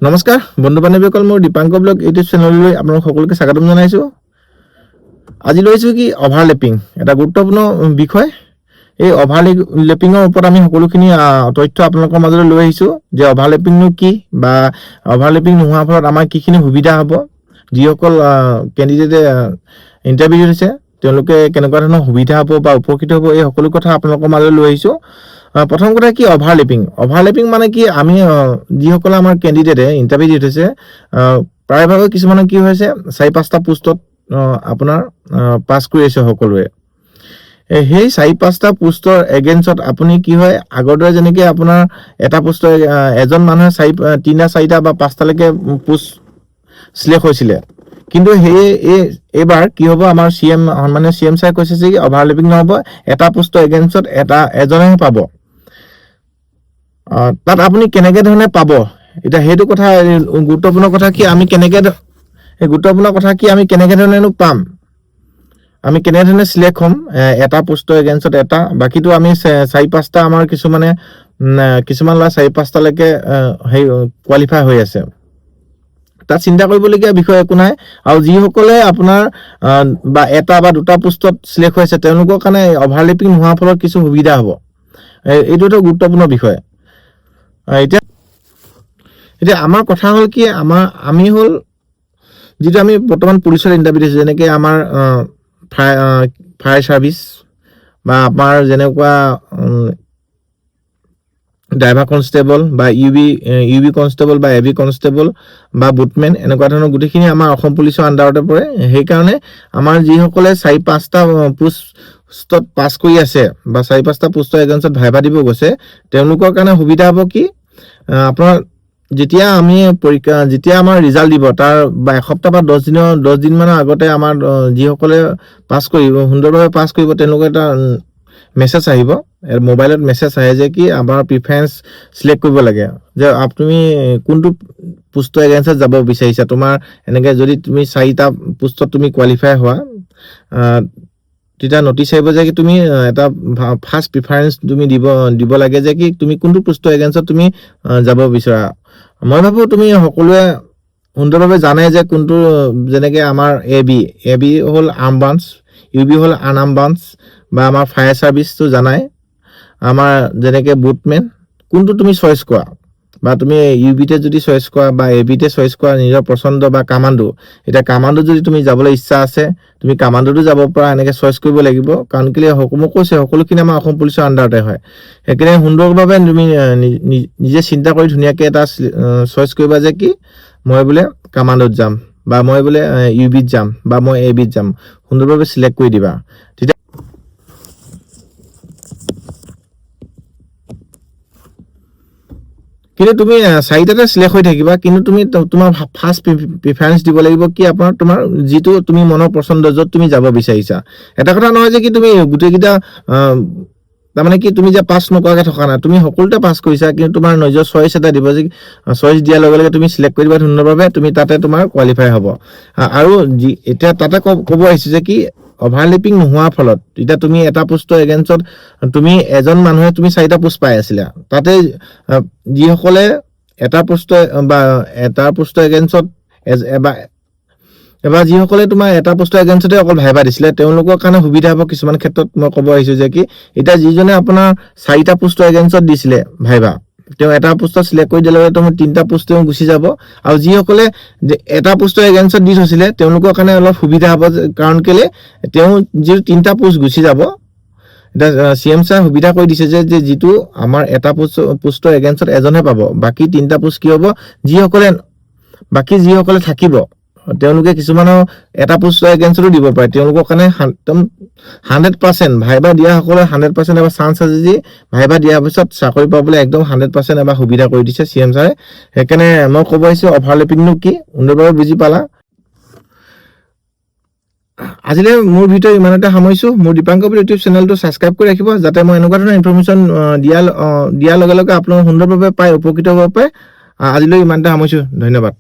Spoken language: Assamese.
নমস্কাৰ বন্ধু বান্ধৱীসকল, মোৰ দীপাংক ব্লগ ইউটিউব চেনেললৈ আপোনালোক সকলোকে স্বাগতম জনাইছোঁ। আজি লৈছোঁ কি অভাৰলেপিং, এটা গুৰুত্বপূৰ্ণ বিষয়। এই অভাৰলেপিঙৰ ওপৰত আমি সকলোখিনি তথ্য আপোনালোকৰ মাজলৈ লৈ আহিছোঁ যে অভাৰলেপিংনো কি বা অভাৰলেপিং নোহোৱাৰ ফলত আমাৰ কিখিনি সুবিধা হ'ব, যিসকল কেণ্ডিডেটে ইণ্টাৰভিউ দিছে তেওঁলোকে কেনেকুৱা ধৰণৰ সুবিধা হ'ব বা উপকৃত হ'ব, এই সকলো কথা আপোনালোকৰ মাজলৈ লৈ আহিছোঁ। প্ৰথম কথা কি অভাৰলেপিং? অভাৰলেপিং মানে কি, আমি যিসকল আমাৰ কেণ্ডিডেটে ইণ্টাৰভিউ দি থৈছে, প্ৰায়ভাগৰ কিছুমানৰ কি হৈছে, চাৰি পাঁচটা পোষ্টত আপোনাৰ পাছ কৰি আছে সকলোৱে। সেই চাৰি পাঁচটা পোষ্টৰ এগেইনষ্টত আপুনি কি হয়, আগৰ দৰে যেনেকৈ আপোনাৰ এটা পোষ্টৰ এজন মানুহে চাৰি তিনিটা চাৰিটা বা পাঁচটালৈকে পোষ্ট চিলেক্ট হৈছিলে, কিন্তু সেই এইবাৰ কি হ'ব, আমাৰ চি এম, সন্মানীয় চি এম ছাৰে কৈছে যে কি অভাৰলেপিং নহ'ব, এটা পোষ্টৰ এগেইনষ্টত এজনেহে পাব। তাত আপুনি কেনেকে ধৰণে পাব, এতিয়া সেইটো কথা গুৰুত্বপূৰ্ণ কথা কি আমি কেনেকে এই গুৰুত্বপূৰ্ণ কথা কি আমি কেনেকে ধৰণেনো পাম, আমি কেনেধৰণে চিলেক্ট হ'ম এটা পোষ্টৰ এগেইনষ্টত এটা, বাকীটো আমি চাৰি পাঁচটা আমাৰ কিছুমানে কিছুমান ল'ৰা চাৰি পাঁচটালৈকে সেই কোৱালিফাই হৈ আছে। তাত চিন্তা কৰিবলগীয়া বিষয় একো নাই। আৰু যিসকলে আপোনাৰ বা এটা বা দুটা পোষ্টত চিলেক্ট হৈ আছে, তেওঁলোকৰ কাৰণে অভাৰলেপিং নোহোৱাৰ ফলত কিছু সুবিধা হ'ব। এইটো এটা গুৰুত্বপূৰ্ণ বিষয়। এতিয়া এতিয়া আমাৰ কথা হ'ল কি, আমি হ'ল যিটো আমি বৰ্তমান পুলিচৰ ইণ্টাৰভিউ দিছোঁ, যেনেকৈ আমাৰ ফায়াৰ ফায়াৰ ছাৰ্ভিচ বা আমাৰ যেনেকুৱা ড্ৰাইভাৰ কনষ্টেবল বা ইউ বি কনষ্টেবল বা এ বি কনষ্টেবল বা বোটমেন, এনেকুৱা ধৰণৰ গোটেইখিনি আমাৰ অসম পুলিচৰ আণ্ডাৰতে পৰে। সেইকাৰণে আমাৰ যিসকলে চাৰি পাঁচটা পোষ্টত পাছ কৰি আছে বা চাৰি পাঁচটা পোষ্টৰ এগেইনষ্টত ভাইভা দিব গৈছে, তেওঁলোকৰ কাৰণে সুবিধা হ'ব কি, আপোনাৰ যেতিয়া আমি পৰীক্ষা, যেতিয়া আমাৰ ৰিজাল্ট দিব, তাৰ বা এসপ্তাহ বা 10 দিনৰ 10 দিনমানৰ আগতে আমাৰ যিসকলে পাছ কৰিব, সুন্দৰভাৱে পাছ কৰিব, তেওঁলোকৰ এটা মেছেজ আহিব, মোবাইলত মেছেজ আহে যে কি আমাৰ প্ৰিফাৰেঞ্চ চিলেক্ট কৰিব লাগে যে তুমি কোনটো পোষ্টৰ এগেইনষ্টত যাব বিচাৰিছা। তোমাৰ এনেকৈ যদি তুমি চাৰিটা পোষ্টত তুমি কোৱালিফাই হোৱা, তেতিয়া নটিচ আহিব যে কি তুমি এটা ফাৰ্ষ্ট প্ৰিফাৰেঞ্চ তুমি দিব দিব লাগে যে কি তুমি কোনটো পোষ্টৰ এগেইনষ্টত তুমি যাব বিচৰা। মই ভাবোঁ তুমি সকলোৱে সুন্দৰভাৱে জানে যে কোনটো, যেনেকৈ আমাৰ এ বি হ'ল আৰ্ম ব্ৰাঞ্চ, ইউ বি হ'ল আন আৰ্ম ব্ৰাঞ্চ বা আমাৰ ফায়াৰ ছাৰ্ভিচটো জানাই, আমাৰ যেনেকৈ বোটমেন, কোনটো তুমি চইচ কৰা বা তুমি ইউ বিতে যদি চইচ কৰা বা এ বিতে চইচ কৰা নিজৰ পচন্দ বা কামাণ্ডো, এতিয়া কামাণ্ডো যদি তুমি যাবলৈ ইচ্ছা আছে, তুমি কামাণ্ডোতো যাব পৰা, এনেকৈ চইচ কৰিব লাগিব। কাৰণ কেলৈ মই কৈছোঁ, সকলোখিনি আমাৰ অসম পুলিচৰ আণ্ডাৰতে হয়। সেইকাৰণে সুন্দৰভাৱে তুমি নিজে চিন্তা কৰি ধুনীয়াকৈ এটা চইচ কৰিবা যে কি মই বোলে কামাণ্ডোত যাম বা মই বোলে ইউ বিত যাম বা মই এ বিত যাম, সুন্দৰভাৱে চিলেক্ট কৰি দিবা। তেতিয়া কিন্তু তুমি চাৰিটাতে চিলেক্ট হৈ থাকিবা, কিন্তু তুমি তোমাৰ ফাৰ্ষ্ট প্ৰিফাৰেঞ্চ দিব লাগিব কি আপোনাৰ তোমাৰ যিটো তুমি মনৰ পচন্দ, য'ত তুমি যাব বিচাৰিছা। এটা কথা নহয় যে কি তুমি গোটেইকেইটা, তাৰমানে কি তুমি যে পাছ নকৰাকৈ থকা নাই, তুমি সকলোতে পাছ কৰিছা, কিন্তু তোমাৰ নিজৰ চইচ এটা দিব যে চইচ দিয়াৰ লগে লগে তুমি চিলেক্ট কৰি দিবা সুন্দৰভাৱে, তুমি তাতে তোমাৰ কোৱালিফাই হ'ব। আৰু যি এতিয়া তাতে ক'ব আহিছোঁ যে কি অভাৰলেপিং নোহোৱাৰ ফলত এতিয়া তুমি এটা পোষ্টৰ এগেইনষ্টত তুমি এজন মানুহে তুমি চাৰিটা পোষ্ট পাই আছিলা, তাতে যিসকলে এটা পোষ্ট বা এটা পোষ্টৰ এগেইনষ্টত এবাৰ এবাৰ যিসকলে তোমাৰ এটা পোষ্টৰ এগেইনষ্টতে অকল ভাইভা দিছিলে, তেওঁলোকৰ কাৰণে সুবিধা হ'ব কিছুমান ক্ষেত্ৰত। মই ক'ব আহিছোঁ যে কি এতিয়া যিজনে আপোনাৰ চাৰিটা পোষ্টৰ এগেইনষ্টত দিছিলে ভাইভা, তেওঁ এটা পোষ্টত চিলেক্ট কৰি দিয়াৰ লগে লগে তেওঁ তিনিটা পোষ্ট তেওঁ গুচি যাব। আৰু যিসকলে যে এটা পোষ্টৰ এগেইনষ্টত দি থৈছিলে, তেওঁলোকৰ কাৰণে অলপ সুবিধা হ'ব, কাৰণ কেলৈ তেওঁ যিটো তিনিটা পোষ্ট গুচি যাব। এতিয়া চি এম ছাৰে সুবিধা কৰি দিছে যে যিটো আমাৰ এটা পোষ্টৰ এগেইনষ্টত এজনহে পাব, বাকী তিনিটা পোষ্ট কি হ'ব, যিসকলে বাকী যিসকলে থাকিব, তেওঁলোকে কিছুমানৰ এটা পোষ্টৰ এগেইনষ্টতো দিব পাৰে। তেওঁলোকৰ কাৰণে একদম 100% ভাইবা দিয়াসকলে 100% এবাৰ চান্স আছে যে ভাইবা দিয়াৰ পিছত চাকৰি পাবলৈ, একদম 100% এবাৰ সুবিধা কৰি দিছে চি এম ছাৰে। সেইকাৰণে মই ক'ব আহিছোঁ অভাৰলেপিংনো কি সুন্দৰভাৱে বুজি পালা। আজিলৈ মোৰ ভিডিঅ' ইমানতে সামৰিছোঁ। মোৰ দীপাংক ইউটিউব চেনেলটো ছাবস্ক্ৰাইব কৰি ৰাখিব, যাতে মই এনেকুৱা ধৰণৰ ইনফৰমেশ্যন দিয়াৰ লগে লগে আপোনালোকে সুন্দৰভাৱে পাই উপকৃত হ'ব পাৰে। আজিলৈ ইমানতে সামৰিছোঁ, ধন্যবাদ।